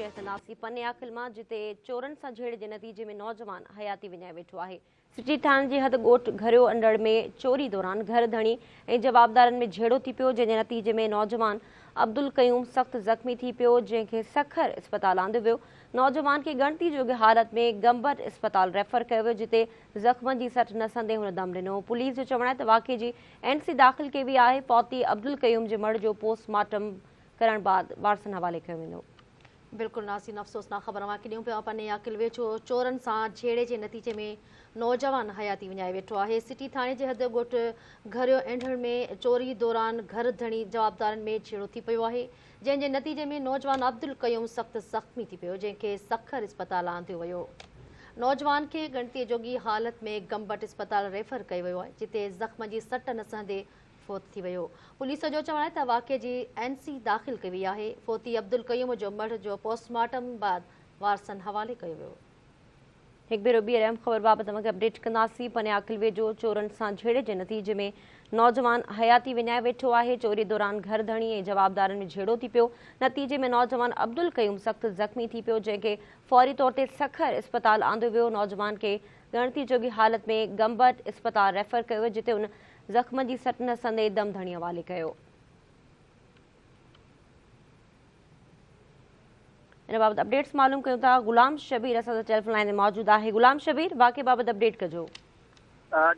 Share ڪنداسين پني عاقل مان جتي چورن سان جهيڙي جي نتيجي ۾ نوجوان حياتي وڃائي ويٺو آهي. سٽي ٿاڻي جي حد ڳوٺ گهريو انڙ ۾ چوري دوران گهر ڌڻي ۽ جوابدارن ۾ جهيڙو ٿي پيو جنهن جي نتيجي ۾ نوجوان عبدالقيوم سخت زخمي ٿي پيو جنهن کي سکر اسپتال آندو ويو نوجوان کي ڳڻتي جوڳي حالت ۾ گمبٽ اسپتال ريفر ڪيو ويو جتي زخمن جي سٽ نه سهندي هن دم ڏنو پوليس جو چوڻ آهي ته واقعي جي اين سي داخل ڪئي وئي آهي فوتي عبدالقيوم جي مڙهه جو پوسٽ مارٽم ڪرڻ بعد وارثن حوالي ڪيو ويندو. بلڪل ناظرين افسوسناڪ خبر اوهان کي ڏيون پيا پني عاقل ويجهو چورن سان جهيڙي جي نتيجي ۾ نوجوان حياتي وڃائي ويٺو آهي سٽي ٿاڻي جي حد ڳوٺ گهريو اينڍڻ ۾ چوري دوران گهر ڌڻي جوابدارن ۾ جهيڙو ٿي پيو آهي جنهن جي نتيجي ۾ نوجوان عبدالقيوم سخت زخمي ٿي پيو جنهن کي سکر اسپتال آندو ويو نوجوان کي ڳڻتي جوڳي حالت ۾ گمبٽ اسپتال ريفر ڪيو ويو آهي جتي زخم جي سٽ نه سهندي فوت ٿي ويو. پوليس جو چوڻ آهي ته واقعي جي اين سي داخل ڪئي وئي آهي، فوتي عبدالقيوم جو مڙهه جو پوسٽ مارٽم بعد وارثن حوالي ڪيو ويو. هڪ ڀيرو ٻيهر اهم خبر بابت اوهان کي اپڊيٽ ڪنداسين، پني عاقل ويجهو چورن سان جهيڙي جي نتيجي ۾ نوجوان حياتي وڃائي ويٺو آهي، چوري دوران گهر ڌڻي ۽ جوابدارن ۾ جهيڙو ٿي پيو، نتيجي ۾ نوجوان عبدالقيوم سخت زخمي ٿي پيو، جنهن کي فوري طور تي سکر اسپتال آندو ويو، نوجوان کي ڳڻتي جوڳي حالت ۾ گمبٽ اسپتال ريفر ڪيو ويو، جتي هن زخمن جي سٽ نه سهندي دم ڌڻي حوالي ڪيو. ان بابت اپڊيٽس معلوم ڪيون ٿا غلام شبير اسان سان ٽيليفون لائين تي موجود آهي غلام شبير واقعي بابت اپڊيٽ ڪجو.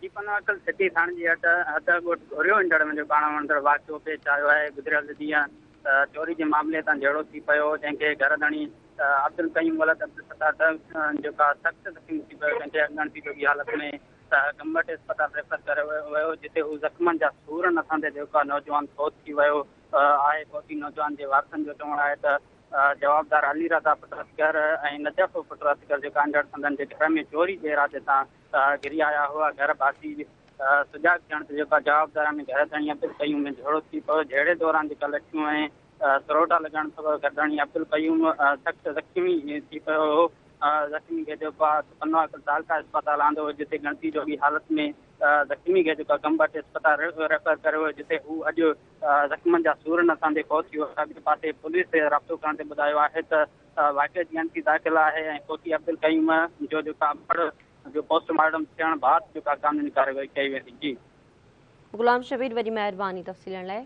جي پناهه سٽي ٿاڻي جي هٽ حد ڳوٺ گهريو ايندڙ ۾ جو ڪاڻ وڻندڙ واقعو پيش آيو آهي گذريل ڏينهن چوري جي معاملي تان جهيڙو ٿي پيو جنهن کي گهر ڌڻي عبدالقيوم ولد عبدالستار جيڪا سخت زخمي ٿي پيو جنهن کي اڳ جوڳي حالت ۾ گمبٽ اسپتال ريفر ڪيو ويو جتي هو زخمن جا سور نه سهندي جيڪو نوجوان فوت ٿي ويو آهي فوتي نوجوان جي وارثن جو چوڻ آهي ته جوابدار علي رضا پٽ اصغر ۽ نجف پٽ اصغر جيڪا انڙ سندن جي گهر ۾ چوري جي ارادي سان گهري آيا هئا گهر ڀاتي سجاڳ ٿيڻ تي جيڪا جوابدارن گهر ڌڻي عبدالقيوم ۾ جهيڙو ٿي پيو جهيڙي دوران جيڪا لٺيون ۽ سروٽا لڳڻ سبب گهر ڌڻي عبدالقيوم سخت زخمي ٿي پيو هو زخمي کي جيڪو آهي پنوعاقل تعلقه اسپتال آندو ويو جتي ڳڻتي جوڳي حالت ۾ زخمي کي جيڪو گمبٽ اسپتال ريفر ڪيو ويو جتي هو اڄ زخمن جا سور نه سهندي فوت ٿي ويو ٻئي پاسي پوليس رابطو ڪرڻ تي ٻڌايو آهي ته واقعي جي ڳڻتي داخل آهي ۽ فوتي عبدالقيوم جو جيڪو مڙهه جو پوسٽ مارٽم ٿيڻ بعد جيڪا قانوني ڪارروائي ڪئي ويندي جي. غلام شبير وڏي مهرباني تفصيل ڏيڻ لاء.